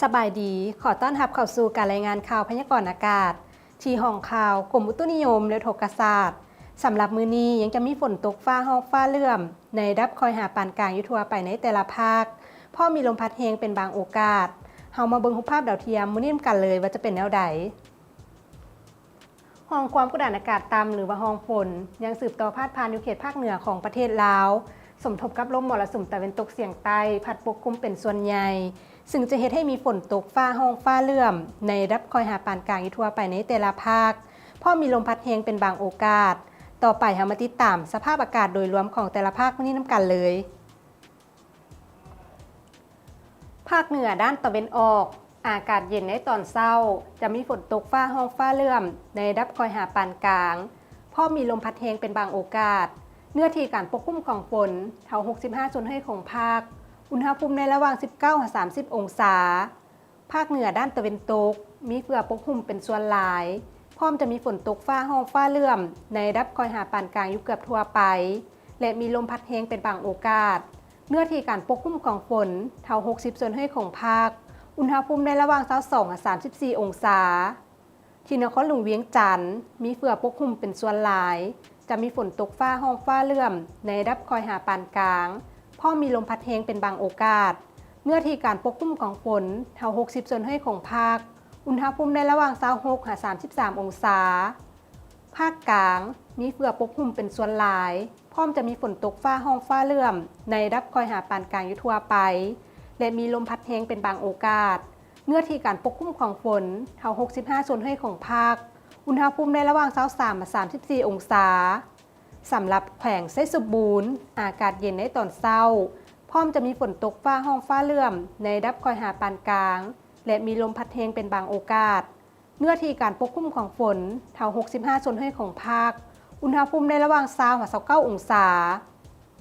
ສະບາຍດີ, ຂໍຕ້ອນຮັບເຂົ້າສູ່ການລາຍງານຂ່າວພະຍາກອນອາກາດ ທີ່ຫ້ອງຂ່າວກົມອຸຕຸນິຍົມ ແລະ ອຸທົກກະສາດ. ສຳລັບມື້ນີ້ຍັງຈະມີຝົນຕົກຟ້າຮ້ອງຟ້າເຫຼື້ອມໃນລະດັບຄ່ອຍຫາປານກາງຢູ່ທົ່ວໄປໃນແຕ່ລະພາກ, ພ້ອມມີລົມພັດແຮງເປັນບາງໂອກາດ. ເຮົາມາເບິ່ງຮູບພາບດາວທຽມມື້ນີ້ນຳກັນເລີຍວ່າຈະເປັນແນວໃດ. ຮ່ອງຄວາມກົດອາກາດຕ່ຳ ຫຼືວ່າຮ່ອງຝົນ ຍັງສືບຕໍ່ພາດຜ່ານຢູ່ເຂດພາກເໜືອຂອງປະເທດລາວ, ສົມທົບກັບລົມມໍລະສຸມຕາເວັນຕົກສຽງໃຕ້ ພັດປົກຄຸມເປັນສ່ວນໃຫຍ່, ຊຶ່ງຈະເຮັດໃຫ້ມີຝົນຕົກຟ້າຮ້ອງຟ້າເຫຼື້ອມໃນລະດັບຄ່ອຍຫາປານກາງຢູ່ທົ່ວໄປໃນແຕ່ລະພາກ, ພ້ອມມີລົມພັດແຮງເປັນບາງໂອກາດ. ຕໍ່ໄປເຮົາມາຕິດຕາມສະພາບອາກາດໂດຍລວມຂອງແຕ່ລະພາກມື້ນີ້ນຳກັນເລີຍ. ພາກເໜືອດ້ານຕາເວັນອອກ ອາກາດເຢັນໃນຕອນເຊົ້າ, ຈະມີຝົນຕົກຟ້າຮ້ອງຟ້າເຫຼື້ອມໃນລະດັບຄ່ອຍຫາປານກາງ, ພ້ອມມີລົມພັດແຮງເປັນບາງໂອກາດ. ເນື້ອທີ່ການປົກຄຸມຂອງຝົນ ເທົ່າຫົກສິບຫ້າສ່ວນຮ້ອຍຂອງພາກ, ອຸນຫະພູມໃນລະຫວ່າງສິບເກົ້າຫາສາມສິບອົງສາ. ພາກເໜືອດ້ານຕາເວັນຕົກ ມີເຝືອປົກຫຸ້ມເປັນສ່ວນຫຼາຍ, ພ້ອມຈະມີຝົນຕົກຟ້າຮ້ອງຟ້າເຫຼື້ອມໃນລະດັບຄ່ອຍຫາປານກາງຢູ່ເກືອບທົ່ວໄປ ແລະ ມີລົມພັດແຮງເປັນບາງໂອກາດ. ເນື້ອທີ່ການປົກຄຸມຂອງຝົນ ເທົ່າຫົກສິບສ່ວນຮ້ອຍຂອງພາກ, ອຸນຫະພູມໃນລະຫວ່າງຊາວສອງຫາສາມສິບສີ່ອົງສາ. ທີ່ນະຄອນຫຼວງວຽງຈັນ ມີເຝືອປົກຫຸ້ມເປັນສ່ວນຫຼາຍ, ຈະມີຝົນຕົກຟ້າຮ້ອງຟ້າເຫຼື້ອມໃນລະດັບຄ່ອຍຫາປານກາງ, ພ້ອມມີລົມພັດແຮງເປັນບາງໂອກາດ. ເນື້ອທີ່ການປົກຄຸມຂອງຝົນ ເທົ່າຫົກສິບສ່ວນຮ້ອຍຂອງພາກ, ອຸນຫະພູມໃນລະຫວ່າງຊາວຫົກຫາສາມສິບສາມອົງສາ. ພາກກາງ ມີເຝືອປົກຫຸ້ມເປັນສ່ວນຫຼາຍ, ພ້ອມຈະມີຝົນຕົກຟ້າຮ້ອງຟ້າເຫຼື້ອມໃນລະດັບຄ່ອຍຫາປານກາງຢູ່ທົ່ວໄປ ແລະ ມີລົມພັດແຮງເປັນບາງໂອກາດ. ເນື້ອທີ່ການປົກຄຸມຂອງຝົນ ເທົ່າຫົກສິບຫ້າສ່ວນຮ້ອຍຂອງພາກ, ອຸນຫະພູມໃນລະຫວ່າງຊາວສາມຫາສາມສິບສີ່ອົງສາ. ສຳລັບແຂວງໄຊສົມບູນ ອາກາດເຢັນໃນຕອນເຊົ້າ, ພ້ອມຈະມີຝົນຕົກຟ້າຮ້ອງຟ້າເຫຼື້ອມໃນລະດັບຄ່ອຍຫາປານກາງ ແລະ ມີລົມພັດແຮງເປັນບາງໂອກາດ. ເນື້ອທີ່ການປົກຄຸມຂອງຝົນ ເທົ່າຫົກສິບຫ້າສ່ວນຮ້ອຍຂອງພາກ, ອຸນຫະພູມໃນລະຫວ່າງຊາວຫາຊາວເກົ້າອົງສາ.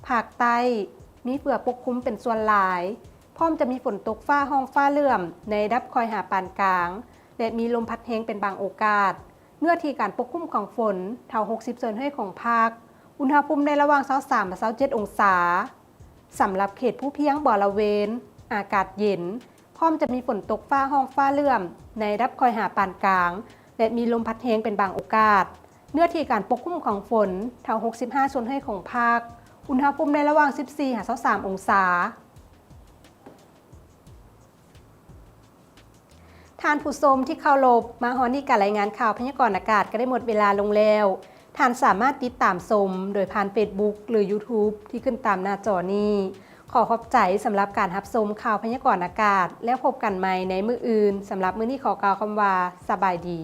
ພາກໃຕ້ ມີເຝືອປົກຄຸມເປັນສ່ວນຫຼາຍ, ພ້ອມຈະມີຝົນຕົກຟ້າຮ້ອງຟ້າເຫຼື້ອມໃນລະດັບຄ່ອຍຫາປານກາງ ແລະ ມີລົມພັດແຮງເປັນບາງໂອກາດ. ເນື້ອທີ່ການປົກຄຸມຂອງຝົນ ເທົ່າຫົກສິບສ່ວນຮ້ອຍຂອງພາກ, ອຸນຫະພູມໃນລະຫວ່າງຊາວສາມຫາຊາວເຈັດອົງສາ. ສຳລັບເຂດພູພຽງບໍລະເວນ ອາກາດເຢັນ, ພ້ອມຈະມີຝົນຕົກຟ້າຮ້ອງຟ້າເຫຼື້ອມໃນລະດັບຄ່ອຍຫາປານກາງ ແລະ ມີລົມພັດແຮງເປັນບາງໂອກາດ. ເນື້ອທີ່ການປົກຄຸມຂອງຝົນ ເທົ່າຫົກສິບຫ້າສ່ວນຮ້ອຍຂອງພາກ, ອຸນຫະພູມໃນລະຫວ່າງສິບສີ່ຫາຊາວສາມອົງສາ. ທ່ານຜູ້ຊົມທີ່ເຄົາລົບ, ມາຮອດນີ້ການລາຍງານຂ່າວພະຍາກອນອາກາດກໍໄດ້ໝົດເວລາລົງແລ້ວ. ທ່ານສາມາດຕິດຕາມຊົມໂດຍຜ່ານເຟສບຸກ ຫຼື ຢູທູບ ທີ່ຂຶ້ນຕາມໜ້າຈໍນີ້. ຂໍຂອບໃຈສຳລັບການຮັບຊົມຂ່າວພະຍາກອນອາກາດ, ແລ້ວພົບກັນໃໝ່ໃນມື້ອື່ນ. ສຳລັບມື້ນີ້ຂໍກ່າວຄຳວ່າ ສະບາຍດີ.